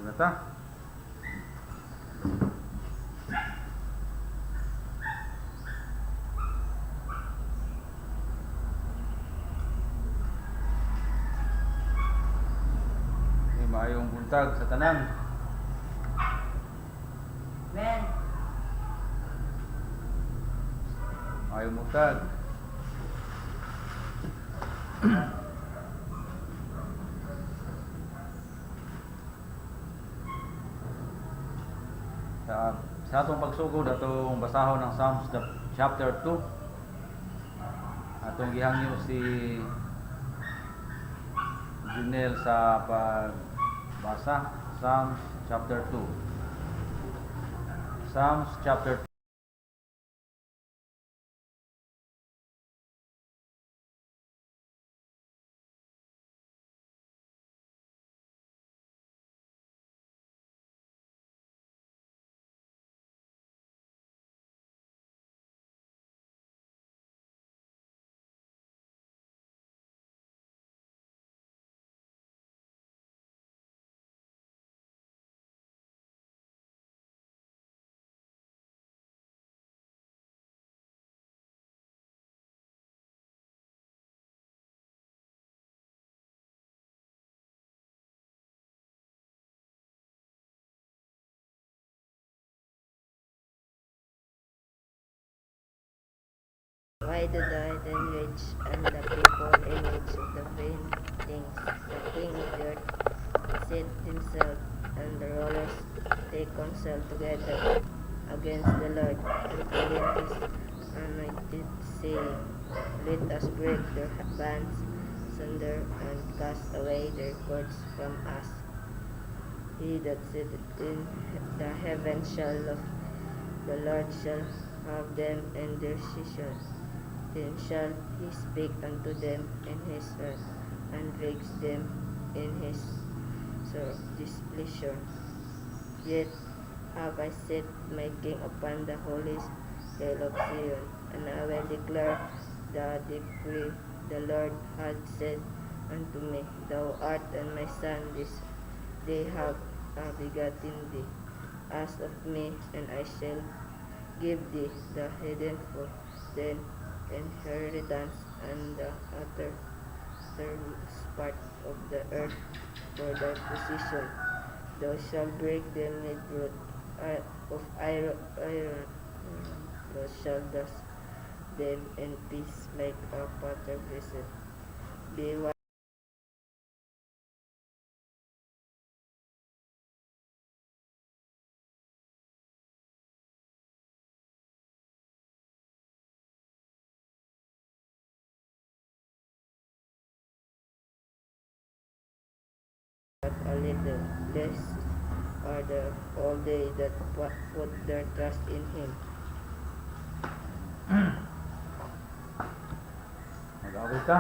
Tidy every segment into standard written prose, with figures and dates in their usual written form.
Na ta. Okay, maayong buntag sa tanan. Men, Maayong buntag. Sa atong pagsugod, atong basahon ang Psalms chapter 2. Atong gihangyo si Junel sa pagbasa, Psalms chapter 2. Psalms chapter Why do the heathen rage and the people image of the vain things? The king of the earth set themselves, and the rulers take counsel together against the Lord and against his anointed, saying, "Let us break their bands asunder and cast away their cords from us." He that sitteth in the heavens shall laugh, the Lord shall have them in derision. Then shall he speak unto them in his wrath, and vex them in his sore displeasure. Yet have I set my king upon the holy hill of Zion, and I will declare the decree. The Lord hath said unto me, "Thou art and my son, this day have I begotten thee. Ask of me, and I shall give thee the heathen for thine inheritance, and the uttermost part of the earth for thy possession. Thou shalt break them with rod of iron, thou shalt dash them in pieces like a potter's vessel." Be wise but a little. Blessed are the all they that put their trust in him. Mag-awit ta.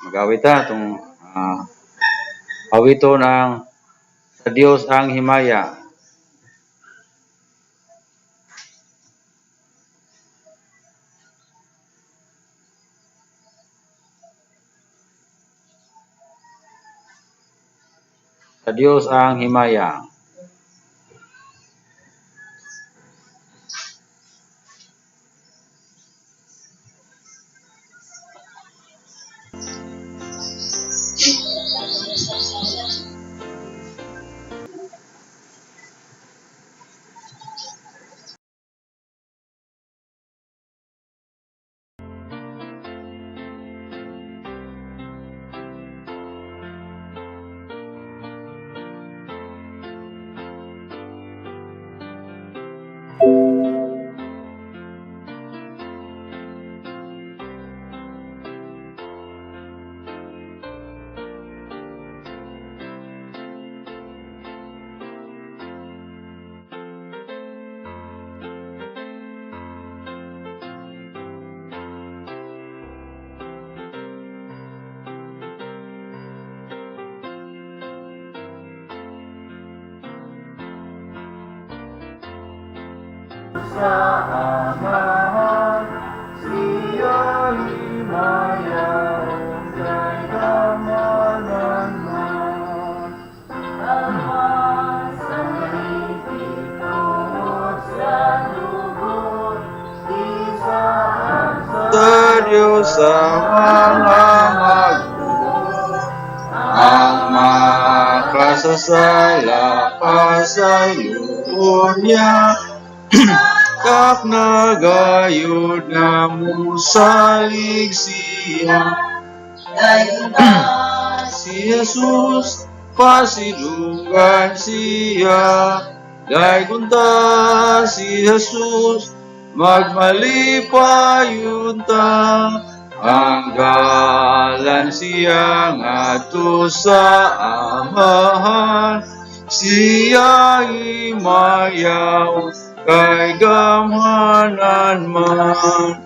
Mag-awit ta itong awiton ang "Sa Dios ang Himaya." Sa Dios ang himaya. Sa Amahan, siya himaya ug kay Damag. Sa mga magtuo, ang makasasala pasayloon niya, kag nagayod nga musalig siya. Si Jesus, pasidunggan siya. Daygon ta si Jesus, magmalipayon ta. Ang dalan siya ngadto sa Amahan, siya himayaw kay gamhanan man.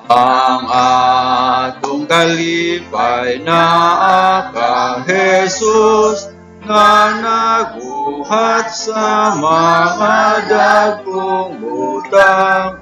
Ang atong kalipay naa ka Jesus nga naguhat sa mga dagkong butang.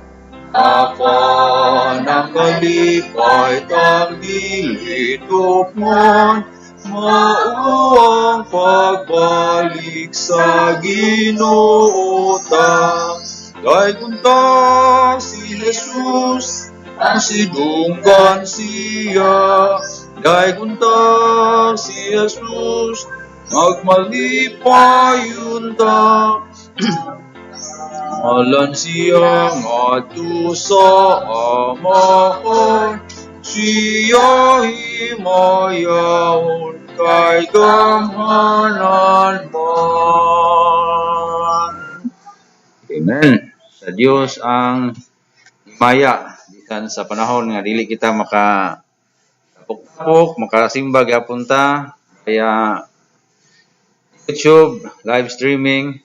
Apan ang kalipay tang dili tukmon, mao ang pagbalik sa Ginoo ta. Daygon ta si Jesus, pasidunggan siya. Daygon ta si Jesus, magmalipayon ta. Alan siya ngadto sa Amahan, siya himayawon kay gamhanan man. Amen. Sa Dios ang himaya bisan sa panahon nga dili kita maka tapok-tapok, makasimba gyapon ta kaya YouTube, live streaming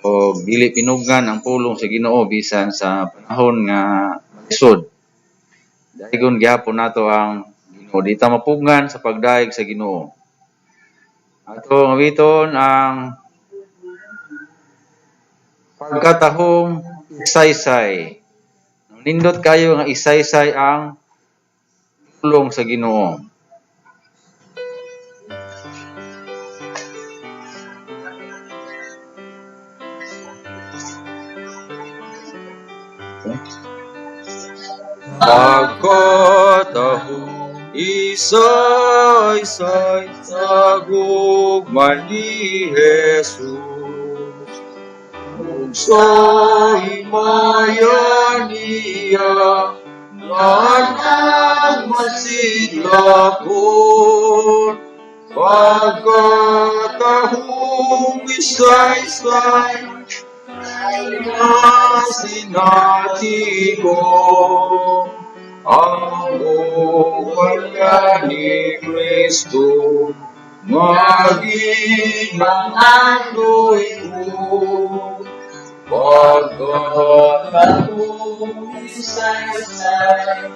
o dili pinugan ang pulong sa Ginoo bisan sa panahon nga lisod. Daygon gyapon nato ang Ginoo. Di ta mapugngan sa pagdayeg sa Ginoo. Ato awiton ang "Pagkatahong Isaysay". Nindot kayo nga isaysay ang pulong sa Ginoo. Pagkatahong isaysay sa gugma ni Jesus, ug sa himaya niya nga nagmasidlakon. Pagkatahong isaysay nga sinati ko ang gugma ni Kristo, maginangandoy ko. Pagkatahong isaysay,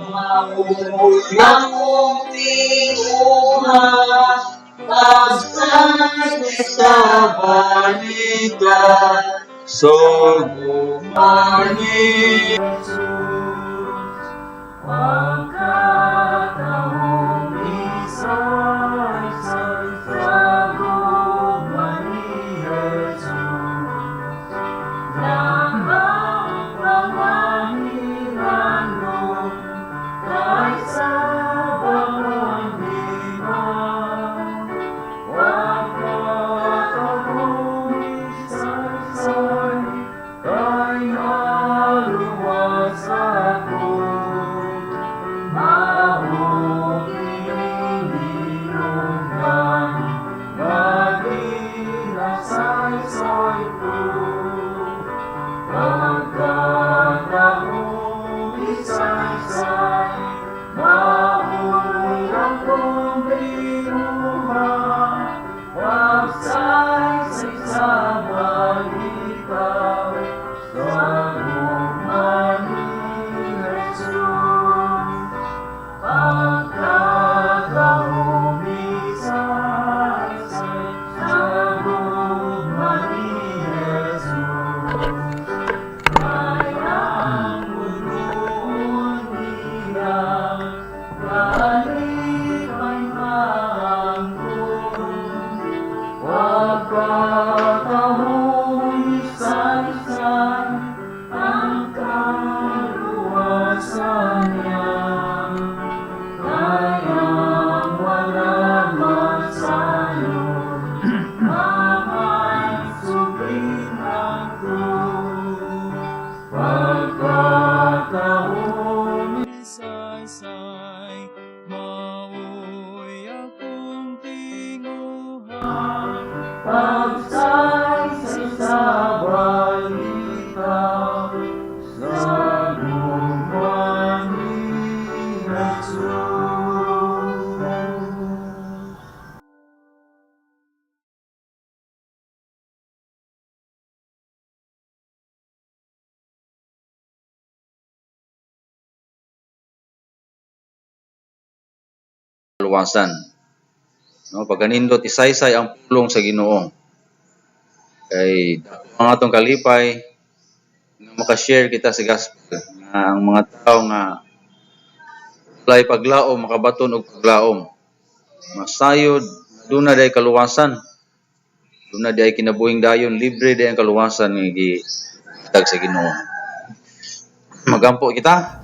mao'y akong tinguha, pagsaysay sa balita sa gugma ni Pagkatahong isaysay sa gugma ni Jesus, Dakong pangahirangon kaysa bakong lima. Pagkatahong isaysay kay naluwas. Kaluwasan. No, pagkanindot isaysay ang pulong sa Ginoo. Kay dako ang atong kalipay nga maka-share kita sa gospel nga ang mga tao nga walay paglaom makabaton og paglaom. Masayod duna diay kaluwasan. Duna diay kinabuhing dayon, libre diay ang kaluwasan nga gihatag sa Ginoo. Magampo kita.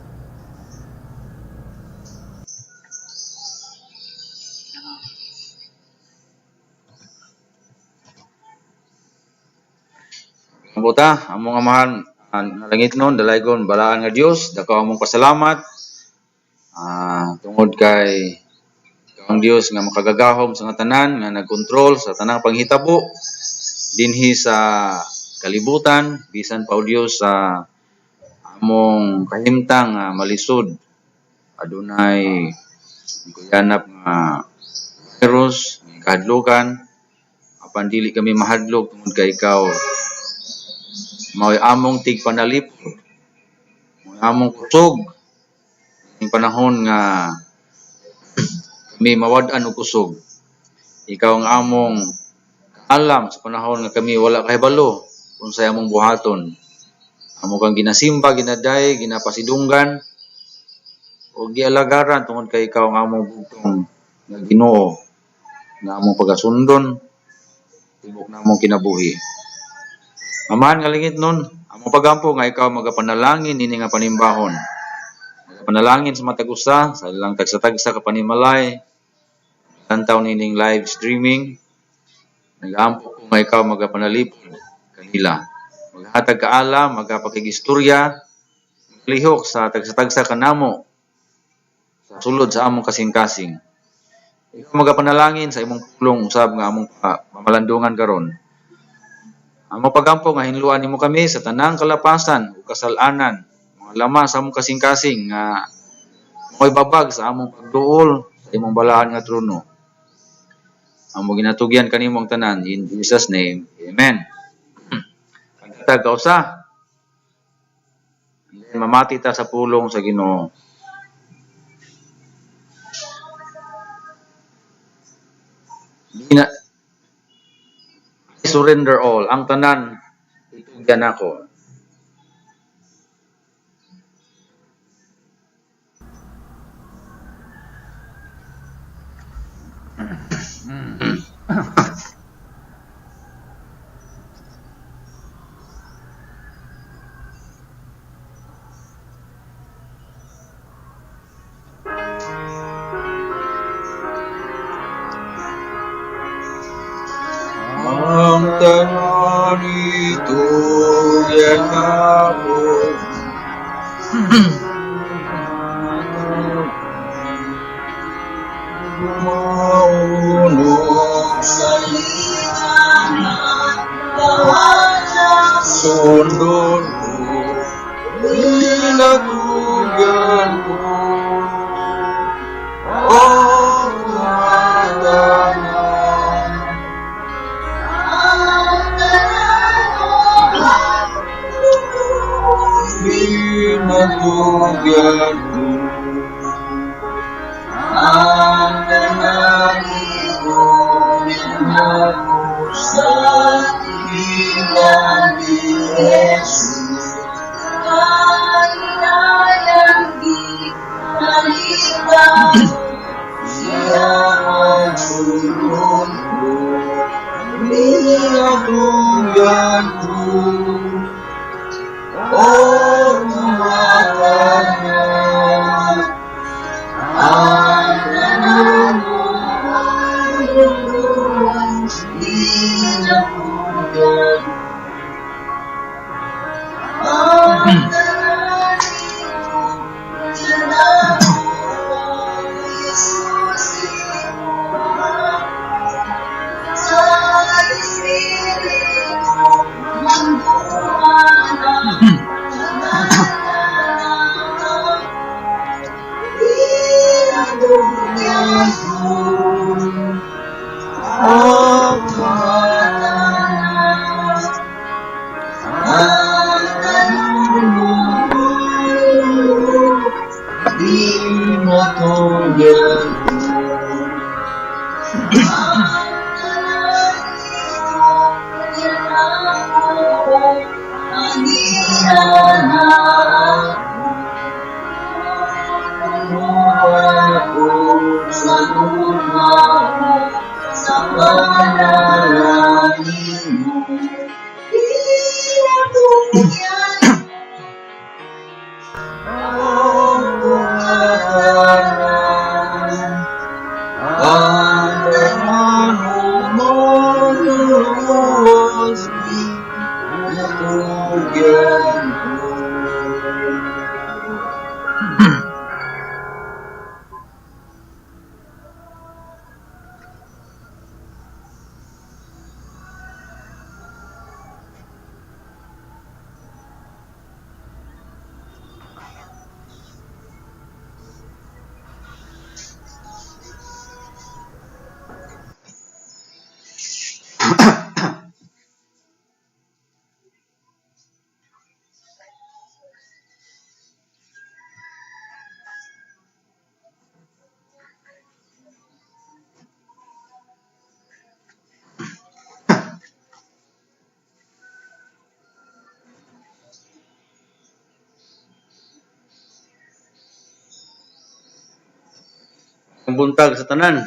Ampo ta, among Amahan nga langitnon, dalaygon, balaan nga Dios, dako among pasalamat tungod kay ikaw ang Dios nga makagagahom sa nga tanan, nga nagkontrol sa tanang panghitabo dinhi sa kalibutan, bisan pa o Dios sa among kahimtang nga malisod, adunay kuyanap nga virus, kahadlukan, apan dili kami mahadlok tungod kay ikaw mao'y among tigpanalipod, mao'y among kusog ning panahon nga kami mawad-an og kusog. Ikaw ang among kaalam sa panahon nga kami wala kahibalo unsay among buhaton. Amo kang ginasimba, ginaday, ginapasidunggan o gialagaran tungod kay ikaw ang among bugtong nga Ginoo nga among pagasundon tibok namong kinabuhi. Amahan nga langit nun, among pagampo nga ikaw magapanalangin ini nga panimbahon. Magapanalangin sa matag usa sa ilang tagsa-tagsa ka panimalay, lantaw nining live streaming. Nagaampo ko nga ikaw magapanalipod kanila. Maghatag kaalam, magapakigistorya, maglihok sa tagsa-tagsa kanamo sa sulod sa among kasing-kasing. Ikaw magapanalangin sa imong pulong usab nga among pamalandungan karon. Among pagampo nga hinluan nimo kami sa tanang kalapasan ug kasal-anan, mga lama sa among kasing-kasing nga mao'y babag sa among pagduol sa imong balaan nga trono. Among ginatugyan kanimo ang tanan in Jesus name. Amen. Paghatag kausa. And then, mamati ta sa pulong sa Ginoo. Di na, I surrender all. Ang tanan itugyan nako. Ang tanan itugyan nako. Maunod sundon ko, ginatugyan ko. Ang tanan. Ginatugyan ko. Ang tanan itugyan nako sa ila ni Jesus. Siya ang sulong ko, ginatugyan ko. O tumatanan, ang tanan mo ginatugyan. Ang tanan itugyan nako, Jesus sa Espiritu ng buwana, ginatugyan ko. Ang tanan, ang tanan mo, ginatugyan ko. Ang buntag sa tanan.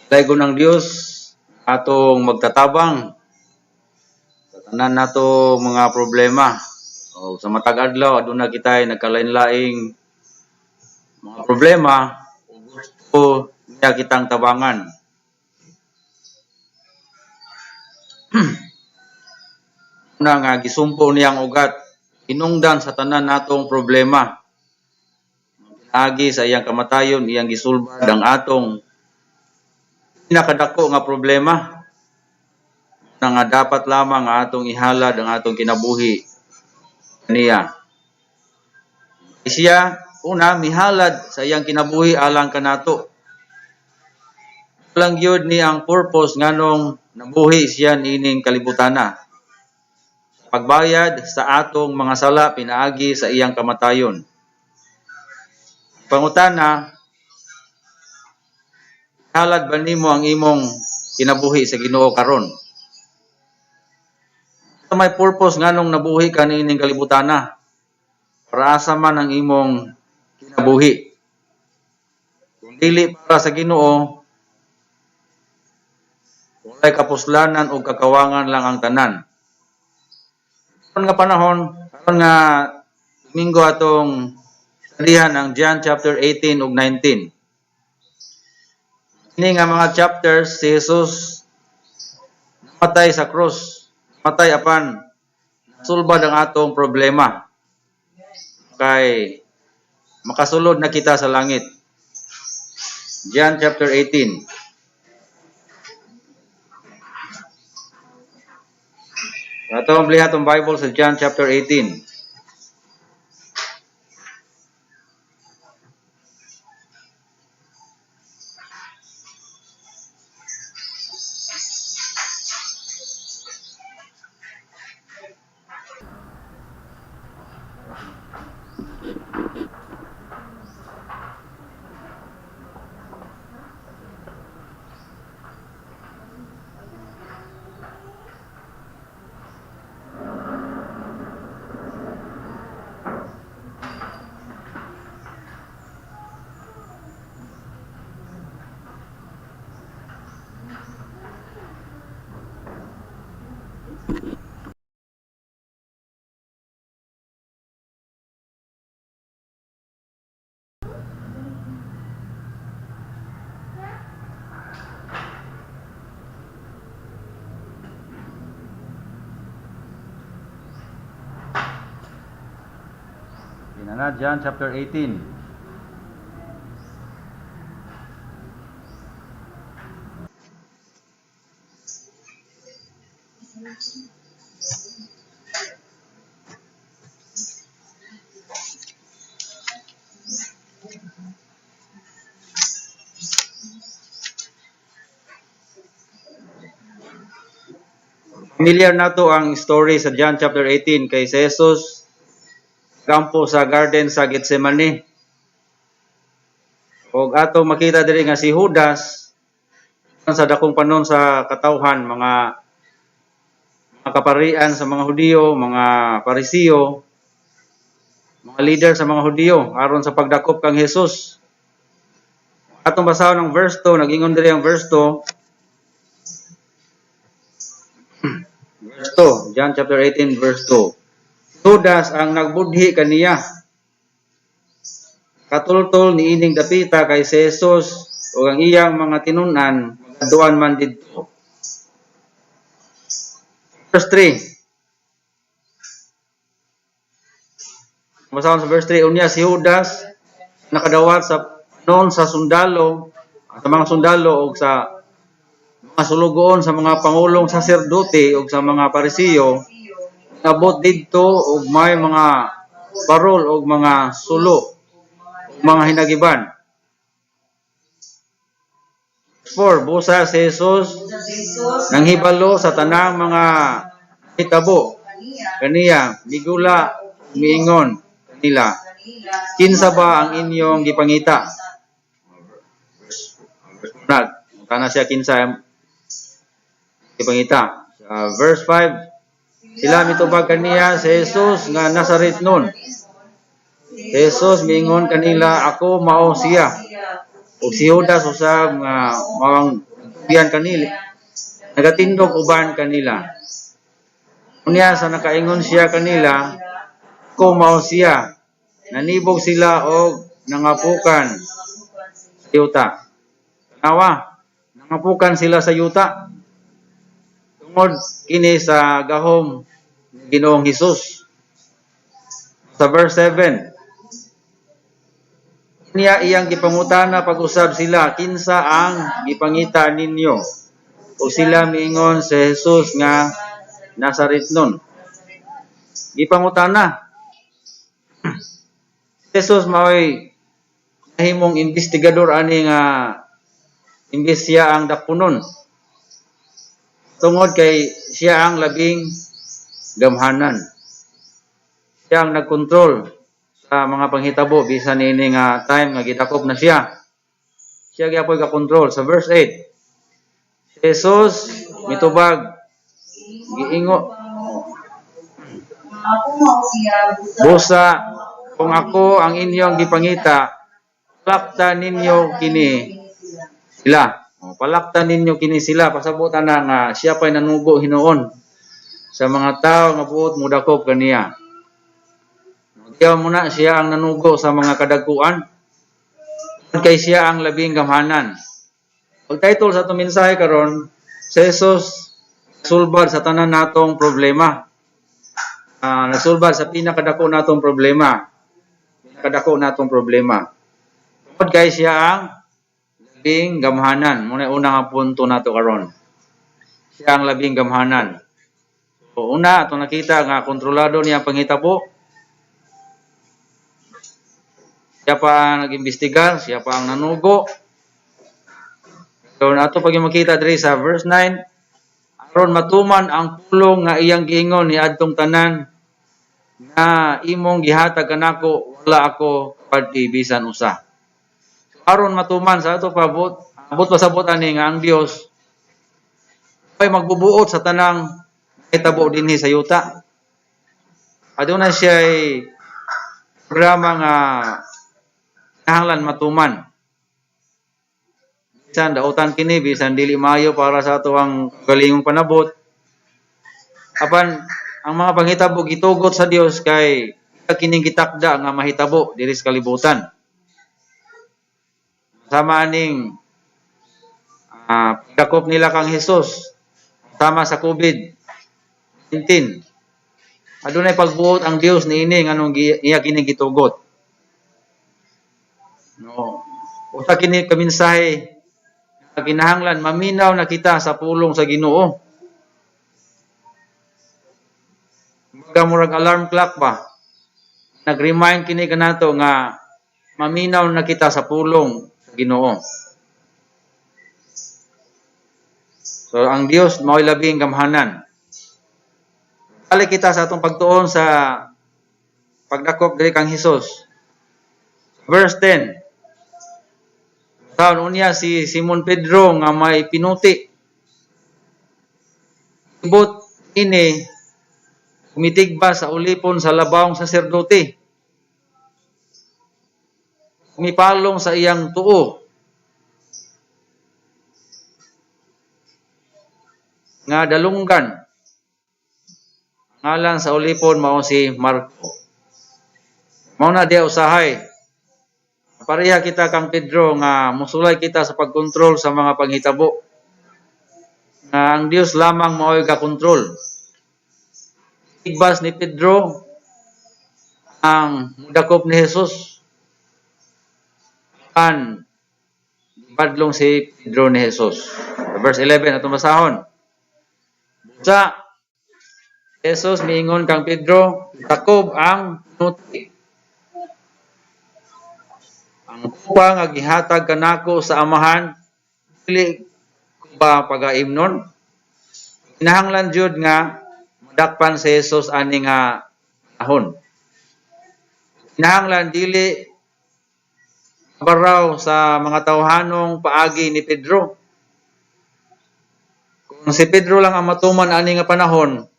Laygon ng Dios atong magtatabang sa tanan nato mga problema. O sa matag adlaw aduna kitay nagkalain-laing mga problema ug gusto niya kitang tabangan. Una nga gisumpo niyang ugat hinungdan sa tanan natong problema. Pinaagi sa iyang kamatayon iyang gisulbad ang atong pinakadako nga problema na nga dapat lamang ang atong ihalad ang atong kinabuhi kaniya. Siya una mihalad sa iyang kinabuhi alang kanato. Lang gyud ni ang purpose nganong nabuhi siya niining kalibutana. Pagbayad sa atong mga sala pinaagi sa iyang kamatayon. Pangutana, halad ba nimo ang imong kinabuhi sa Ginoo karon? May purpose nganong nabuhi ka niining kalibutana. Para asa man ang imong kinabuhi. Kung dili para sa Ginoo, walay kapuslanan o kakawangan lang ang tanan. Karon nga panahon, karon nga Domingo atong salihan ang John chapter 18 ug 19. Ini nga mga chapters si Jesus namatay sa cross, namatay apan nasulbad ang atong problema. Kay makasulod na kita sa langit. John chapter 18. Ato ang blihat ang Bible sa John chapter 18. Inana John chapter 18. Familiar nato ang story sa John chapter 18 kay si Jesus kampo sa garden sa Gethsemane. Og ato makita diri nga si Judas sa dakong panon sa katawhan, mga kaparian sa mga Hudiyo, mga Parisiyo, mga leader sa mga Hudiyo aron sa pagdakop kang Jesus. Atong basahon ang verse 2, nag-ingon diri ang verse 2. Verse 2, John chapter 18 verse 2. Judas ang nagbudhi kaniya. Katultol niining dapita kay si Jesus ug ang iyang mga tinun-an magaduan man didto. Verse 3. Basahon sa verse 3, unya si Judas nakadawat sa panon sa sundalo, sa mga sundalo ug sa mga sulugoon sa mga pangulong saserdote ug sa mga Parisiyo, abot didto og may mga barol og mga sulo, ug mga hinagiban. 4. Busa si Jesus nanghibalo sa tanang mga hitabo kaniya migula miingon kanila, kinsa ba ang inyong gipangita? Kana siya kinsa ipangita. Sa verse 5, sila mitubag kaniya, "Si Jesus nga Nazaretnon." Si Jesus miingon kanila, "Ako mao siya." Ug si Judas usab nga mao ang nagtugyan kanila, nagatindog uban kanila. Unya sa nakaingon siya kanila, "Ako mao siya," nanibog sila og nangapukan sa yuta. Tanawa, nangapukan sila sa yuta. Tungod kini sa gahom ni Ginoong Hesus. Sa verse 7, niya iyang gipangutana pag-usab sila, "Kinsa ang gipangita ninyo?" Ug sila miingon, "Si Jesus nga Nazaretnon." Gipangutana. Si Jesus mao'y nahimong investigador ani nga imbes siya ang dakpunon. Tungod kay siya ang labing gamhanan. Siya ang nagkontrol sa mga panghitabo bisan niini nga time nga gidakop na siya. Siya gyapoy kakontrol. Sa verse 8, si Jesus mitubag giingo, "Ako mao siya, "Busa kung ako ang inyong gipangita, palakta ninyo kini sila." O, palakta ninyo kini sila. Pasabutan na nga siya pa'y nanugo hinuon sa mga tao nga buot mudakop kaniya. Diyaw mo na siya ang nanugo sa mga kadagkuan. Kay siya ang labing gamhanan. Pag title sa atong mensahe karon, si Jesus sulbad sa tanan natong problema. Nasulbad sa pinakadako natong problema. Pinakadako natong problema. Tungod kay siya ang labing gamhanan. Muna una nga punto nato karon. Siya ang labing gamhanan. So, una, atong nakita nga kontrolado niya ang panghitabo. Siya pa ang nag-imbestigar, siya pa ang nanugo. So, ato pag makita diri sa verse 9, aron matuman ang pulong nga iyang giingon ni adtong tanan nga imong gihatag kanako, wala ako padi bisan usa. So, aron matuman sa ato pa abot pasabot ani nga ang Dios ay magbubuot sa tanang hitabo dinhi sa yuta. Aduna siya ay programa nga kinahanglan matuman. Bisan dautan kini, bisan dili maayo para sa ato ang galingong panabot. Apan ang mga panghitabo gitugot sa Dios kay kining gitakda nga mahitabo diri sa kalibutan. Sama aning pagdakop nila kang Hesus sama sa COVID-19. Adunay pagbuot ang Dios niini nganong iya kini gitugot. No. Usa kini ka mensahe nga kinahanglan maminaw na kita sa pulong sa Ginoo. Kumbaga murag alarm clock ba? Nag-remind kini kanato nga maminaw na kita sa pulong sa Ginoo. So ang Dios mao'y labing gamhanan. Balik kita sa atong pagtuon sa pagdakop diri kang Hesus. Verse 10. Taon unya si Simon Pedro nga may pinuti. Ibot ini kumitigba sa ulipon sa labawng saserdote. Kumipalong sa iyang tuo nga dalunggan. Ngalan sa ulipon mao si Marco. Mao na diha usahay. Pareha kita kang Pedro nga musulay kita sa pagkontrol sa mga panghitabo. Nga ang Dios lamang mao'y gakontrol. Tigbas ni Pedro ang mudakop ni Jesus. Pan badlong si Pedro ni Jesus. Verse 11 atong basahon. Busa Jesus miingon kang Pedro, "Takob ang pinuti. Ang kupa nga gihatag kanako sa Amahan, dili ko ba pagaimnon?" Kinahanglan jud nga madakpan si Jesus ani nga ahon. Kinahanglan dili baraw sa mga tawhanong paagi ni Pedro. Kung si Pedro lang ang matuman ani nga panahon,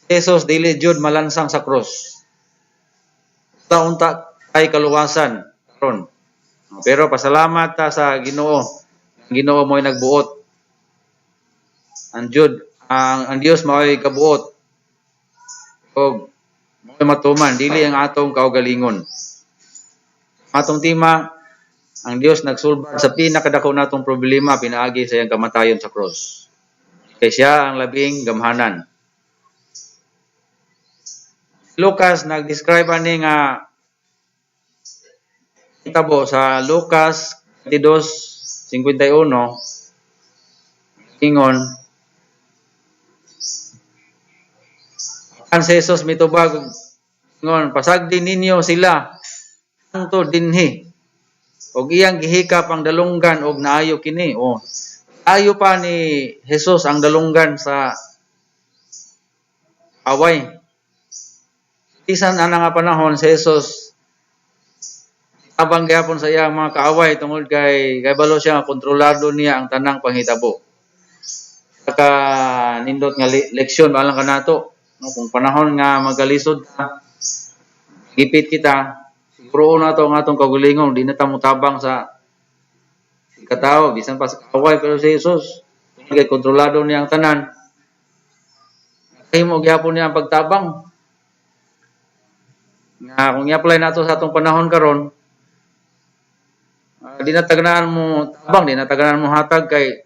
si Jesus dili jud malansang sa krus. Unta kay kaluwasan karon. Pero pasalamat ta sa Ginoo. Ang Ginoo mo'y nagbuot. Ang Jud, ang Dios mao'y kabuot. Og mao'y matuman dili ang atong kaugalingon. Atong tema, ang Dios nagsulbad sa pinakadako natong problema pinaagi sa iyang kamatayon sa krus. Kay siya ang labing gamhanan. Lucas nag-describe ani nga tabo sa Lucas 22:51, ingon ang si Jesus mitubag, ingon, "Pasagdi ninyo sila hangtod dinhi." Og iyang gihikap ang dalunggan og naayo kini. Oh, ayo pa ni Jesus ang dalunggan sa away. Bisan ana nga panahon, si Jesus tabang gihapon sa iyang mga kaaway tungod kay balo siya nga kontrolado niya ang tanang panghitabo. Saka nindot nga leksyon alang kanato, no? Kung panahon nga magalisod ta, gipit kita, siguro na to ang atong kaugalingon, di na ta motabang sa katao bisan pa sa kaaway. Pero si Jesus, tungod kay kontrolado niya ang tanan, himo gihapon niya ang pagtabang nga kung i-apply nato sa atong panahon karon, di na tagnaan mo tabang, di na tagnaan mo hatag kay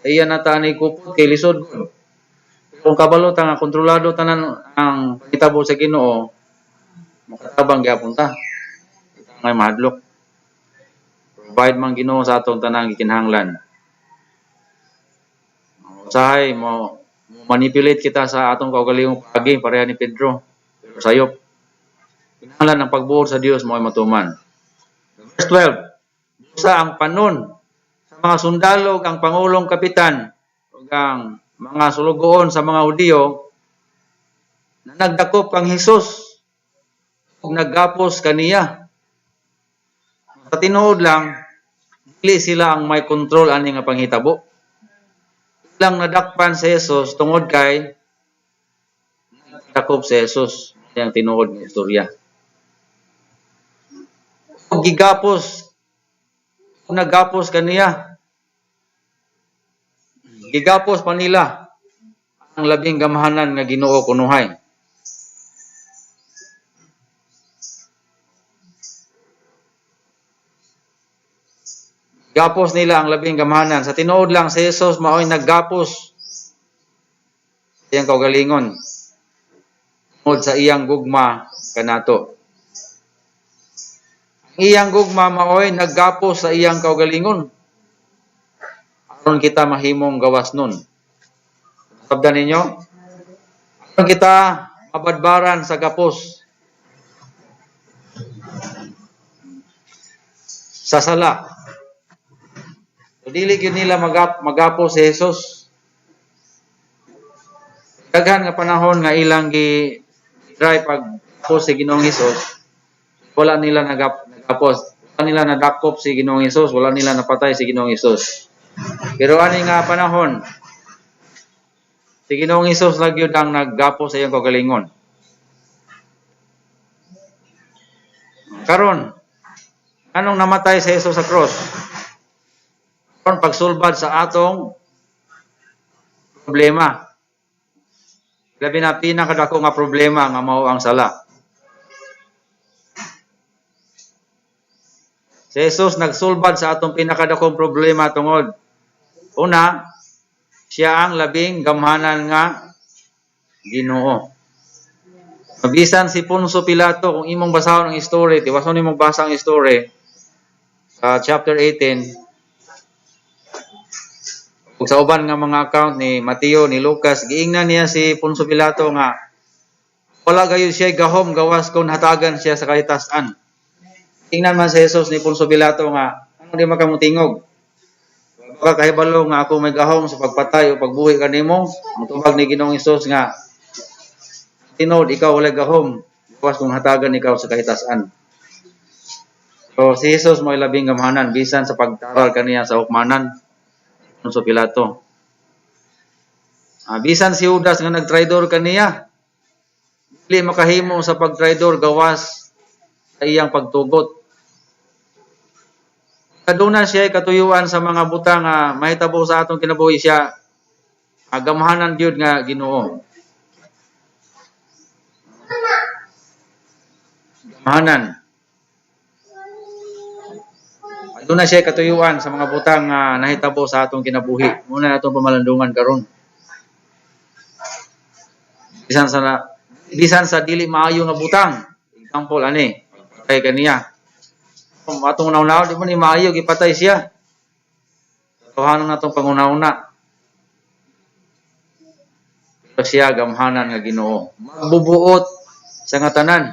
iya na ta ni kupot kay lisod gud. Kung kabalo ta nga kontrolado tanan ang pangitabo sa Ginoo, makatabang gyapon ta. Ngay mahadlok. Provide man Ginoo sa atong tanang gikinahanglan. Usahay mo manipulate kita sa atong kaugalingong paagi pareha ni Pedro. Pero sayop. Kinahanglan ang pagbuot sa Dios mo ay matuman. Verse 12. Busa ang panon sa mga sundalo ug ang pangulong kapitan ug ang mga sulugoon sa mga Hudiyo na nagdakop kang Hesus ug naggapos kaniya. Sa tinuod lang, dili sila ang may kontrol ani nga panghitabo. Ilang nadakpan si Jesus tungod kay nagdakop si Jesus. Yang tinuod nga istorya. Ug gigapos, ug naggapos kaniya. Gigapos pa nila ang labing gamhanan nga Ginoo kunuhay. Gapos nila ang labing gamhanan. Sa tinuod lang, si Jesus mao'y naggapos sa iyang kaugalingon tungod sa iyang gugma kanato. Ang iyang gugma mao'y naggapos sa iyang kaugalingon aron kita mahimong gawas nun. Sabdan ninyo? Aron kita mabadbaran sa gapos sa sala. So, dili gyud nila magapos si Jesus. Daghan nga panahon nga ilang gi try pagapos si Ginoong Hesus, wala nila nagapos. Wala nila nadakop si Ginoong Hesus, wala nila napatay si Ginoong Hesus. Pero ani nga panahon, si Ginoong Hesus lang gyud ang naggapos sa iyang kaugalingon. Karon, anong namatay si Jesus sa cross? Karon pagsulbad sa atong problema. Labi na pinakadako nga problema nga mao ang sala. Si Jesus nagsulbad sa atong pinakadakong problema tungod una, siya ang labing gamhanan nga Ginoo. Mabisan si Poncio Pilato, kung imong basahon ang story, tiwason nimong basa ang story sa chapter 18, ug sa uban nga mga account ni Mateo, ni Lucas, giingnan niya si Poncio Pilato nga wala gayud siya gahom gawas kung hatagan siya sa kahitasan. Tingnan man si Jesus ni Poncio Pilato nga ano di makamutingog. Baka kahibalo nga ako may gahom sa pagpatay o pagbuhi kanimo. Ang tubag ni Ginoong Hesus nga tinuod ikaw walay gahom gawas kung hatagan ikaw sa kahitasan. So si Jesus mo'y labing gamhanan bisan sa pagtaral kaniya sa hukmanan. Poncio Pilato. Bisan si Judas nga nagtraidor kaniya, dili makahimo sa pagtraidor gawas sa iyang pagtugot. Kaduna siya katuyuan sa mga butang nga mahitabo sa atong kinabuhi, siya gamhanan gyud nga Ginoo. Gamhanan. Aduna siya katuyuan sa mga butang nga nahitabo sa atong kinabuhi. Muna atong pamalandungan karon. Bisan sa dili maayo nga butang. Example ani, pagpatay kaniya. Kung atong una-una, di ba ni maayo gipatay siya? Katotohanan natong panguna-una. Pero siya gamhanan nga Ginoo. Magbubuot sa nga tanan.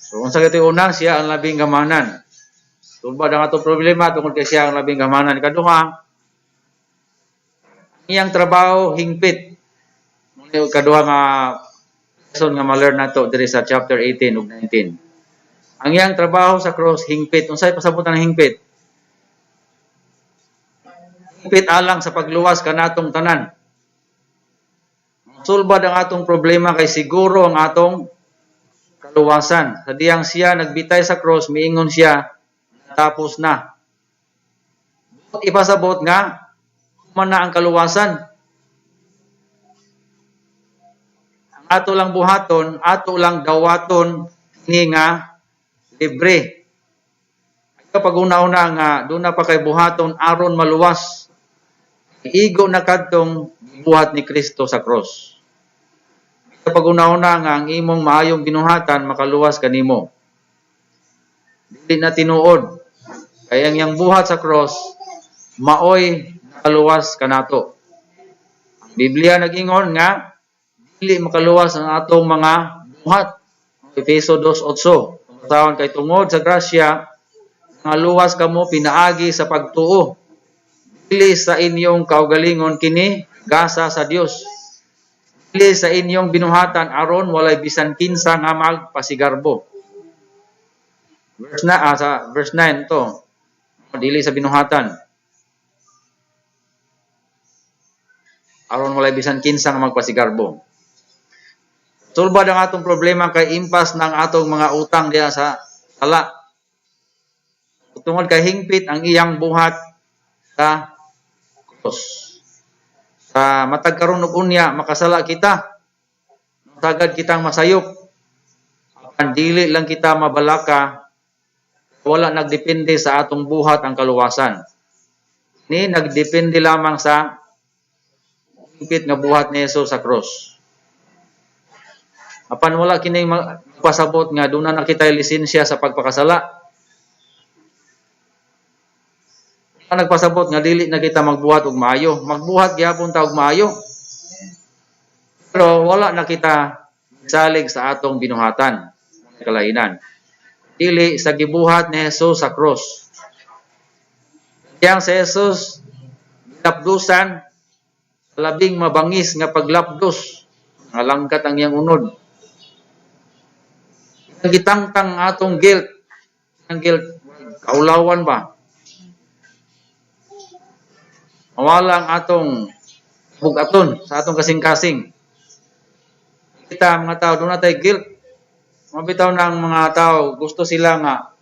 So unsa kay una, siya ang labing gamhanan. Sulbad ang atong problema tungod kay siya ang labing gamhanan. Kaduha, ang iyang trabaho hingpit. Muna kaduha nga lesson nga ma-learn nato diri sa chapter 18 ug 19. Ang iyang trabaho sa cross hingpit. Unsay pasabot ang hingpit? Hingpit alang sa pagluwas kanatong tanan. Sulbad ang atong problema kay siguro ang atong kaluwasan. Sa diyang siya nagbitay sa cross, miingon siya, "Tapos na." Ipasabot nga man na ang kaluwasan. Ang ato lang buhaton, ato lang dawaton kini nga libre. Kapag una-una nga duna pa kay buhaton aron maluwas. Igo na kadtong buhat ni Kristo sa cross. Kapag una-una nga ang imong maayong binuhatan makaluwas kanimo. Dili na tinuod. Kay ang iyang buhat sa cross maoy nakaluwas kanato. Ang Biblia nag-ingon nga dili makaluwas ang atong mga buhat. Efeso 2:8. Basahon, "Kay tungod sa grasya nga luwas kamo pinaagi sa pagtuo. Dili sa inyong kaugalingon kini, gasa sa Dios. Dili sa inyong binuhatan, aron walay bisan kinsa nga magpasigarbo." Verse na sa verse 9 to. Dili sa binuhatan, aron walay bisan kinsa nga magpasigarbo. Sulbad ang atong problema kay impas ng atong mga utang diha sa sala. Tungod kay hingpit ang iyang buhat sa cross. Sa matag karon ug unya makasala kita. Sagad kitang masayop. Apan dili lang kita mabalaka, wala nagdepende sa atong buhat ang kaluwasan. Ni nagdepende lamang sa hingpit nga buhat ni Jesus sa cross. Apan wala kini magpasabot nga duna na kitay lisensya sa pagpakasala. Wala nagpasabot nga dili na kita magbuhat og maayo. Magbuhat gihapon ta og maayo. Pero wala na kita salig sa atong binuhatan, kalainan. Dili sa gibuhat ni Jesus sa cross. Yang si Jesus gilapdusan, labing mabangis nga paglapdos, nga langkat ang iyang unod. Ang gitangtang atong guilt, ang guilt kaulawan ba? Mawala ang atong bugaton sa atong kasing-kasing. Kita mga tao, doon na tayo guilt. Mabitaw ng mga tao, gusto sila nga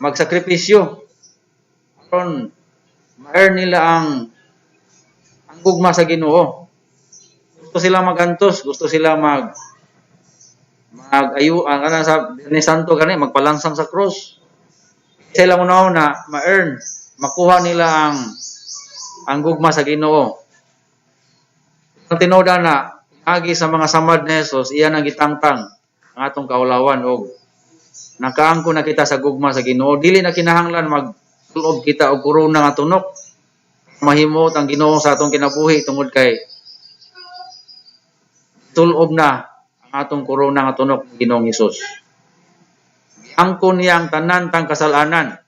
magsakripisyo aron ma-earn nila ang gugma sa Ginoo. Gusto sila magantos, gusto sila mag mag ayu ang ana sa Biyernes Santo gani magpalansang sa cross. Sila una ma-earn, makuha nila ang gugma sa Ginoo. Ang tinuod na agi sa mga samad ni Jesus, iya nang gitangtang ang atong kaulawan og nakaangko na kita sa gugma sa Ginoo. Dili na kinahanglan magtulob kita og korona nga tunok. Mahimot ang Ginoo sa atong kinabuhi tungod kay tulob na ang atong korona nga tunok ng Ginoong Hesus. Giangkon niya ang tanan tang kasalanan.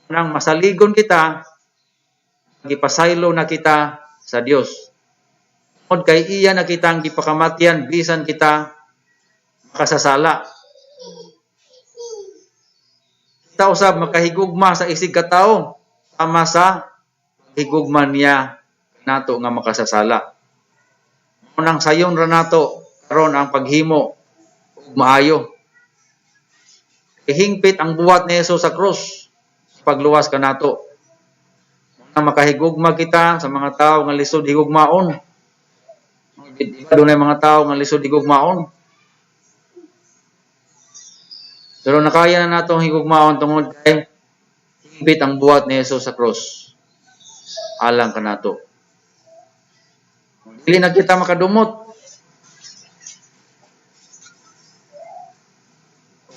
Nang masaligon kita, gipasaylo na kita sa Dios. Tungod kay iya na kitang gipakamatyan bisan kita makasasala. Kita usab makahigugma sa isig ka tawo sama sa higugma niya nato nga makasasala. Mao nang sayon ra nato karon ang paghimo og maayo. Hingpit ang buhat ni Jesus sa krus sa pagluwas kanato. Mao nang makahigugma kita sa mga tawo nga lisod higugmaon. Di ba dunay mga tawo nga lisod higugmaon? Pero nakaya na natong higugmaon tungod kay hingpit ang buhat ni Jesus sa krus alang kanato. Dili na kita makadumot.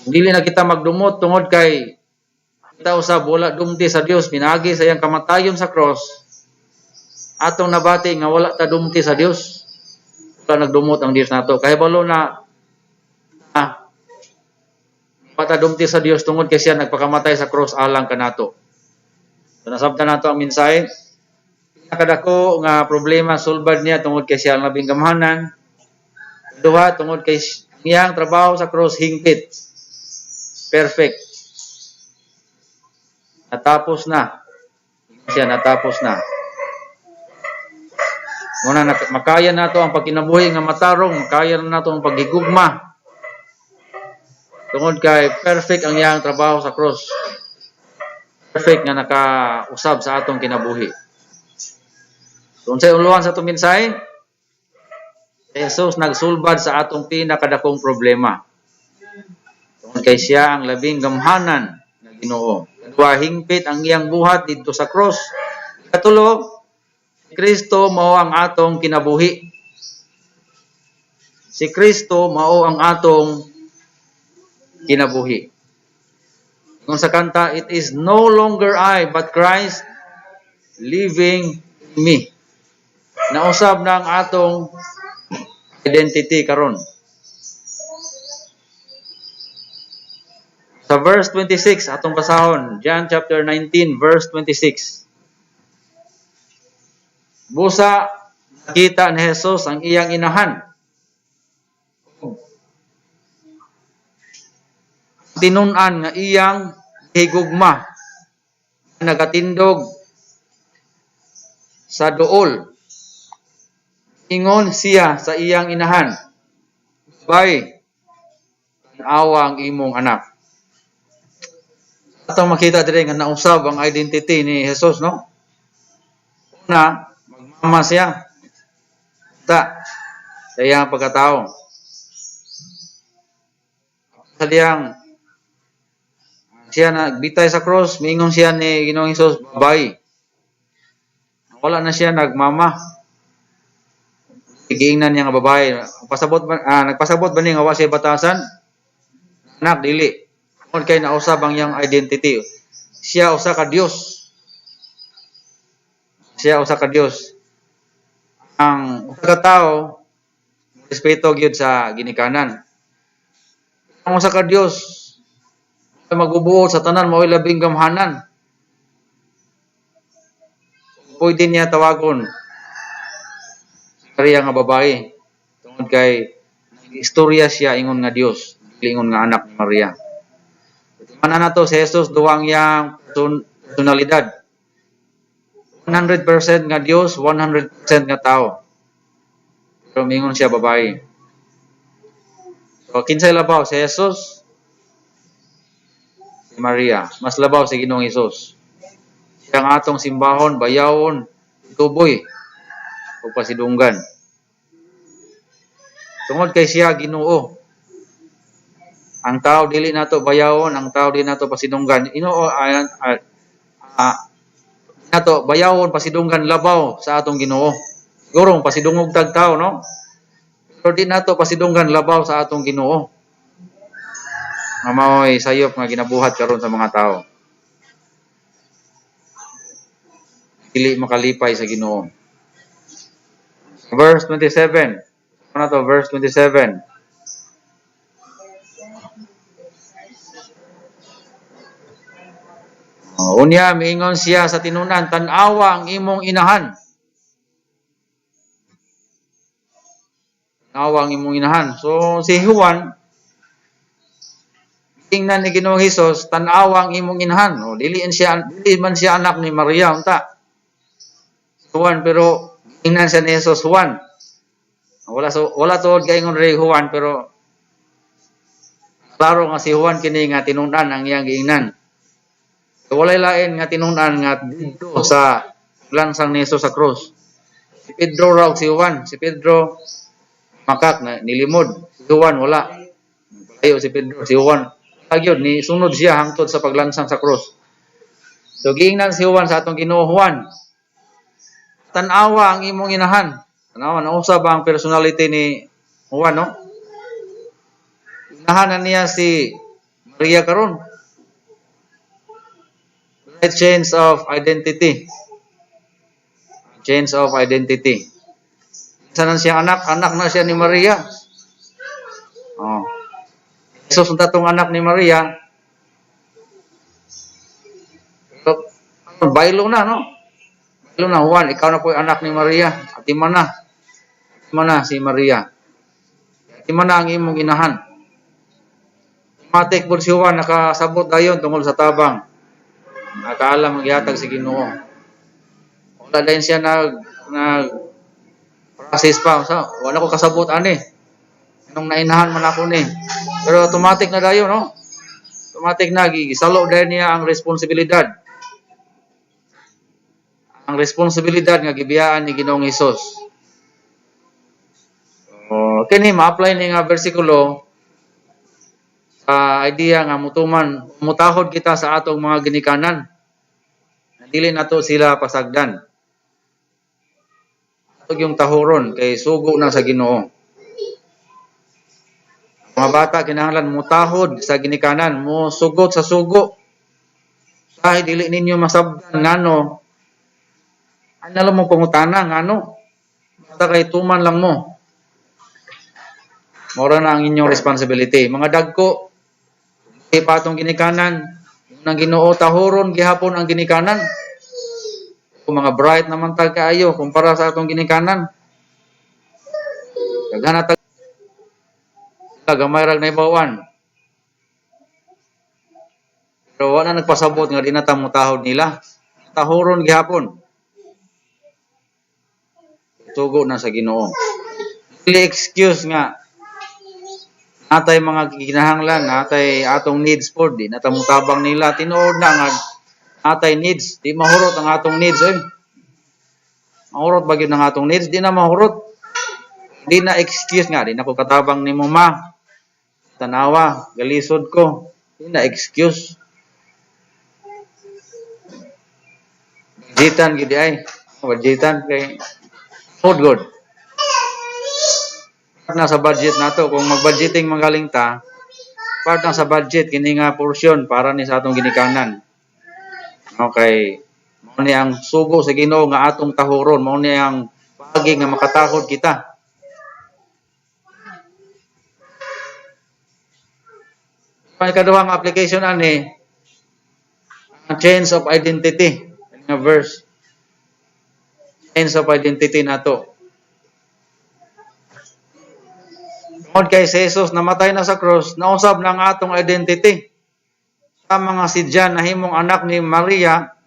Dili na kita magdumot tungod kay kita usab wala dumti sa Dios pinaagi sa iyang kamatayon sa cross. Atong nabati nga wala ta dumti sa Dios. Wala nagdumot ang Dios nato. Kahibalo na wala ta dumti sa Dios tungod kay siya nagpakamatay sa cross alang kanato. So, nasabtan nato ang mensahe. Pinakadako nga problema sulbad niya tungod kay siya ang labing gamhanan. Duha, tungod kay iyang trabaho sa cross hingpit. Perfect. Natapos na. Siya natapos na. Muna makaya nato ang pagkinabuhi nga matarong, makaya na nato ang paghigugma. Tungod kay perfect ang iyang trabaho sa cross. Perfect nga nakausab sa atong kinabuhi. So, unsay uluhan sa atong mensahe? Si Jesus nagsulbad sa atong pinakadakong problema. Tungod kay siya ang labing gamhanan nga Ginoo. Kadua, hingpit ang iyang buhat didto sa cross. Katulo, si Kristo mao ang atong kinabuhi. Si Kristo mao ang atong kinabuhi. Kung sa kanta, "It is no longer I, but Christ living in me." Nausab na ang atong identity karon. Sa verse 26, atong basahon, John chapter 19, verse 26. Busa, nakita ni Jesus ang iyang inahan. Tinun-an nga iyang higugma, nagatindog sa duol. Ingon siya sa iyang inahan, "Bay, tan-awa ang imong anak." Atong makita dire nga nausab ang identity ni Jesus, no? Una, magmama siya. Ta, sa iyang pagkatao. Sa diyang siya nagbitay sa cross, miingon siya ni Ginoong Hesus, "Babay." Wala na siya nagmama. Giingnan niya nga babae. Pasabot ba, nagpasabot ba ni nga wa siya batasan? Anak, dili. Tungod kay nausab ang iyang identity. Siya usa ka Dios. Siya usa ka Dios. Ang usa ka tawo respeto gyud sa ginikanan. Ang usa ka Dios magubuot sa tanan, mao'y labing gamhanan. Pwede niya tawagon si Maria nga babae tungod kay istorya siya ingon nga Dios, dili ingon nga anak ni Maria. Mana nato si Jesus, duha ang iyang personalidad. 100% nga Dios, 100% nga tao. Pero mingon siya babae. So kinsay labaw, si Jesus, si Maria? Mas labaw si Ginoong Hesus. Siya ang atong simbahon, bayawon, tuboy ug pasidunggan. Tungod kay siya Ginoo. Ang tao dili nato bayawon, ang tao dili nato pasidunggan. Inoo ay nato bayawon, pasidunggan labaw sa atong Ginoo. Siguro pasidungog tag tao, no? Pero di nato pasidunggan labaw sa atong Ginoo. Nga mao'y sayop nga ginabuhat karon sa mga tao. Dili makalipay sa Ginoo. Verse 27. Ano to? Verse 27. Unya, miingon siya sa tinunan, "Tan-awa ang imong inahan." Tan-awa ang imong inahan. So, si Juan, Tingnan ni Ginoong Hesus, tan-awa ang imong inahan. O, dili man siya anak ni Maria unta. Si Juan, pero tingnan siya ni Jesus, "Juan." Wala tuod kaingon rin Juan, pero klaro nga si Juan kini nga tinun-an ang iyang giingnan. So, walay lain nga tinun-an nga didto sa lansang ni Jesus sa krus. Si Pedro raw si Juan. Si Pedro makak na nilimod. Si Juan wala. Palayo si Pedro. Si Juan gyud ni sunod siya hangtod sa paglansang sa krus. So giingnan si Juan sa atong Ginoo, "Juan, tan-awa ang imong inahan." Tan-awa nausab ang personality ni Juan, no? Inahan na niya si Maria karon. Right, change of identity. Change of identity. Isa na siya anak, anak na siya ni Maria. Oh. Jesus ang tatong anak ni Maria. So, baylo na, no? Baylo na, "Juan, ikaw na po yung anak ni Maria. Atiman na. Atiman na si Maria. Atiman na ang imong inahan." Matik po si Juan, nakasabot dayon tungkol sa tabang. Nakaalam ang gihatag si Ginoo. Wala din siya nag process pa. So, wala ko kasabot ani. Nung nainahan man ako ni. Pero automatic na dayon, no? Automatic na gisalo dayon niya ang responsibilidad. Ang responsibilidad nga gibiyaan ni Ginoong Hesus. So, kini ma-apply ni nga bersikulo sa idea nga mutuman, mutahod kita sa atong mga ginikanan. Dili nato sila pasagdan. Ato yung tahuron kay sugo na sa Ginoo. Mga bata kinahanglan mutahod sa ginikanan, mo sugot sa sugo. Sa dili ninyo masabdan ngano, ano lang mo pangutana ngano. Basta kay tuman lang mo. Mora na ang inyong responsibility. Mga dagko, pa atong ginikanan, ng Ginoo, tahuron gihapon ang ginikanan. Kung mga bright naman ta kaayo kumpara sa atong ginikanan. Daghan na ta sila, gamay rag naibawan. Pero wala nagpasabot nga di na ta mutahod nila. Tahuron gihapon. Sugo na sa Ginoo. Dili excuse nga natay mga kinahanglan, natay atong needs po, di na ta mutabang nila. Tinuod na nga natay needs, di mahurot ang atong needs oy. Mahurot ba gyud ang atong needs? Di na mahurot. Di na excuse nga di na ko katabang nimo, ma. Tanawa, galisod ko. Di na excuse. Budgetan gid ay. Budgetan kay food good. Part na sa budget nato kung mag-budgeting magaling ta, part na sa budget kini nga portion para ni sa atong ginikanan. Okay. Mao ni ang sugo sa Ginoo nga atong tahuron, mao ni ang paagi nga makatahod kita. Ang ikaduhang application ani, ang change of identity nga verse. Change of identity nato. Tungod kay si Jesus namatay na sa cross, nausab na ang atong identity. Sa mga si John nahimong anak ni Maria,